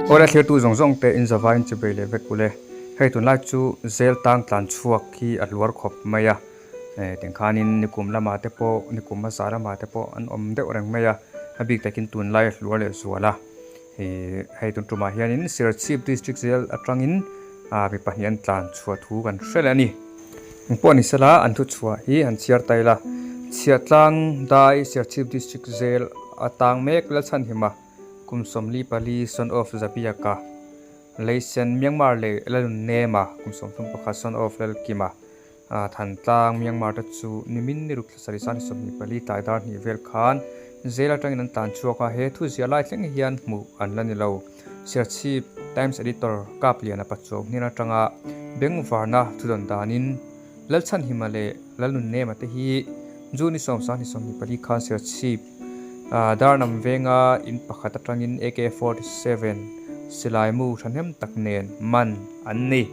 Awle thlirtu zawng zawng te in zavaiin chi bei leh vek ule. Hei tunlai chu zel tang tlan chhuak hi a hluar khawp mai a. Tiangkhanin nikum lamah te pawh nikum hmasa lamah te pawh an awm deuh reng mai a. A bik takin tunlai a hluar leh zual a. Hei tun tumah hianin Serchhip District zel atangin mi pahnih an tlan chhuah thu kan hre leh a ni. Engpawh ni sela an thu chhuah hi han chhiar ta ila. Chhiahtlang Dai Serchhip District zel atang mek Lalchhanhima kum 44 son of Zabiaka Leisen Myanmar leh Lalnunnema kum 31 son of Lalkima Thantlang Myanmar te chu nimin ni ruk thla sarih sani 24 tlai dar hnih vel khan jail atangin an tlan chhuak a, he thu ziah lai thleng hian hmuh an la ni lo. Serchhip Times Editor Kapliana Pachuau hnen atanga bengvarna thudawn danin Lalchhanhima leh Lalnunnema te hi June ni sawmsang ni 24 khan Serchhip Darnam venga in pakhat atangin AK-47 silai mu thahnem tak nen man an ni.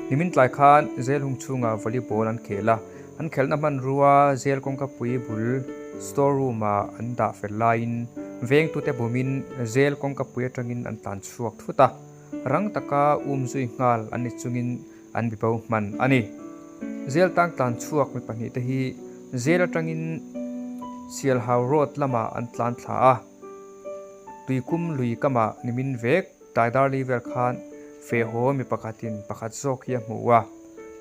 Nimin tlai khan zel hung chhungah volleyball an khel a, an khelhna hmanrua zel kawngkapui bul store room ah an dah fel laiin vengtute bumin zel kawngkapui atangin an tlan chhuak thut a, rang taka um zui nghal an ni chungin an bibo hman a ni. Zel tang tlan chhuak mi pahnih te hi zel atangin Sialhau road lamah an tlan thla a, Tuikum lui kamah nimin vek. Taidarli vel khan fehhaw mi pakhatin pakhat zawk hi a hmu a,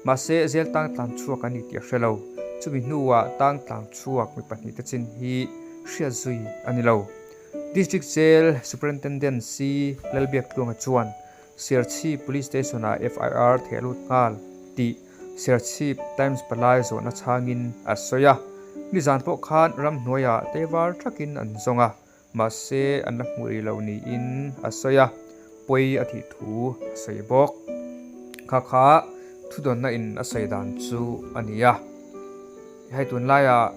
mahse zel tang tlang chhuak a ni tih a hre lo. Chumi hnuah tang tlang chhuak mi pahnihte chin hi hriat zui a ni lo. District Jail Superintendent C Lalbiaktluanga chuan Serchhip Police Station-ah FIR theh lut nghal tih Serchhip Times palai zawhna chhangin a sawi a. Nizan pawh khan ramhnuaiah teivar thakin an zawng a. Mahse, an la hmuh rih lo niin a sawi a, pawi a tih thu a sawi bawk. Kha kha thudawnna in a sawi dan chu a ni a. Hei tunlaiah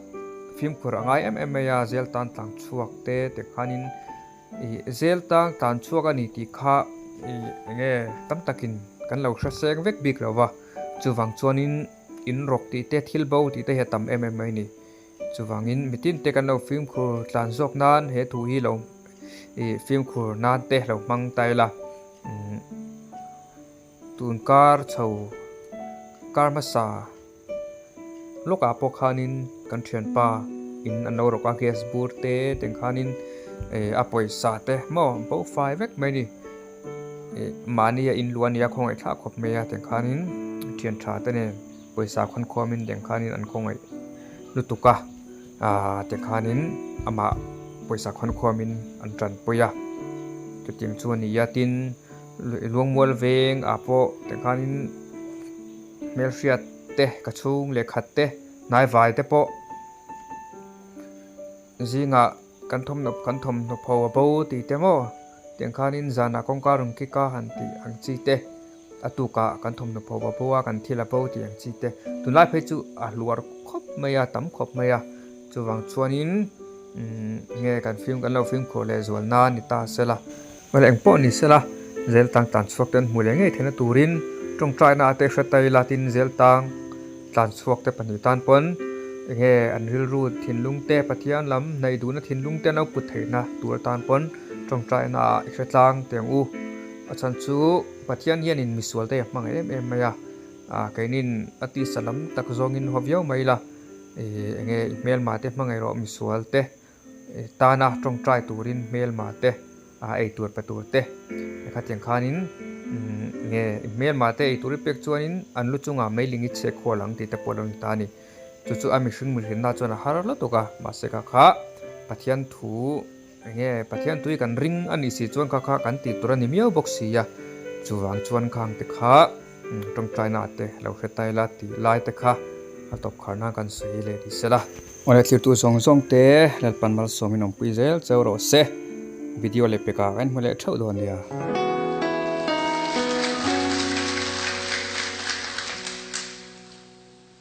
fimkhur a ngai em em mai a, zel tan tlang chhuak te te khanin ih zel tang tlan chhuak a ni tih kha ih eng nge tam takin kan lo hre seng vek bik lo va, chuvang chuanin in rawk tih te thil bo tih te hi a tam em em mai a ni. Chuvangin mitin te kan lo fimkhur tlan zawk nan he thu hi lo ih fimkhur nan te lo hmang ta ila umm tun kar chho kar hmasa lawkah pawh khanin kan thianpa in an lo rawk a gas bur te teng khanin eh a pawisa te maw an bo fai vek mai a ni ih mahni a inluah a nia khawngaih thlak khawp mai a teng khanin thian tha te nen. Pawisa khawn khuamin leng khanin an khawngaih lutuk a, aaa tikhanin amah pawisa khawn khuamin an tanpui a, chutiang chu a ni a, tin luangmual veng ah pawh tikhanin hmelhriat te ka chhung leh khat te hnaivai te pawh zingah kan thawmhnaw kan thawmhnaw pho a bo tih te maw tiang khanin zanah kawngka rawn kik a han tih ang chi te. A tukah kan thawmhnaw pho a bo a, kan thil a bo tih ang chi te. Tunlai phei chu a hluar khawp mai a, tam khawp mai a. Chuvang chuanin umm nge kan fim kan lo fimkhur leh zual nan ni ta sela. Awle eng pawh ni sela, zel tang tlan chhuak te an hmu leh ngei theihna turin tawngtaina ate hre ta ila tin zel tang tlan chhuak te pahnih tan pawn enge an rilru thinlung te Pathian lam hnaih duhna thinlung te an lo put theihna tur atan pawn tawngtaina ah i hre tlang teh ang u. A chhan chu Pathian hianin misual te a hmangaih em em mai a, ah keinin a tisa lam tak zawngin haw viau mai ila, ih enge i hmelma te hmangaih rawh misual te tana tawngtai turin hmelma te ah ei tur pe tur te khatiang khanin nge i hmelma te ei tur i pek chuanin an lu chungah meiling i chhe khual ang tih te pawh a lo ni ta a ni. Chu chu a mihring mihrinna chuan a har lutuk a, mahse kha kha Pathian thu. Enge Pathian tui kan ring a nih si chuan kha kha kan tih tur a ni miau bawk si a, chuvang chuan khang te kha tawngtaina te lo hre ta ila tih lai te kha a tawp khar nan kan sawi leh ni sela. Awle thirtu zawng zawng te Lalpan malsawmin awmpui zel cheu rawh se. Video leh pekah kan hmu leh theuh dawn nia.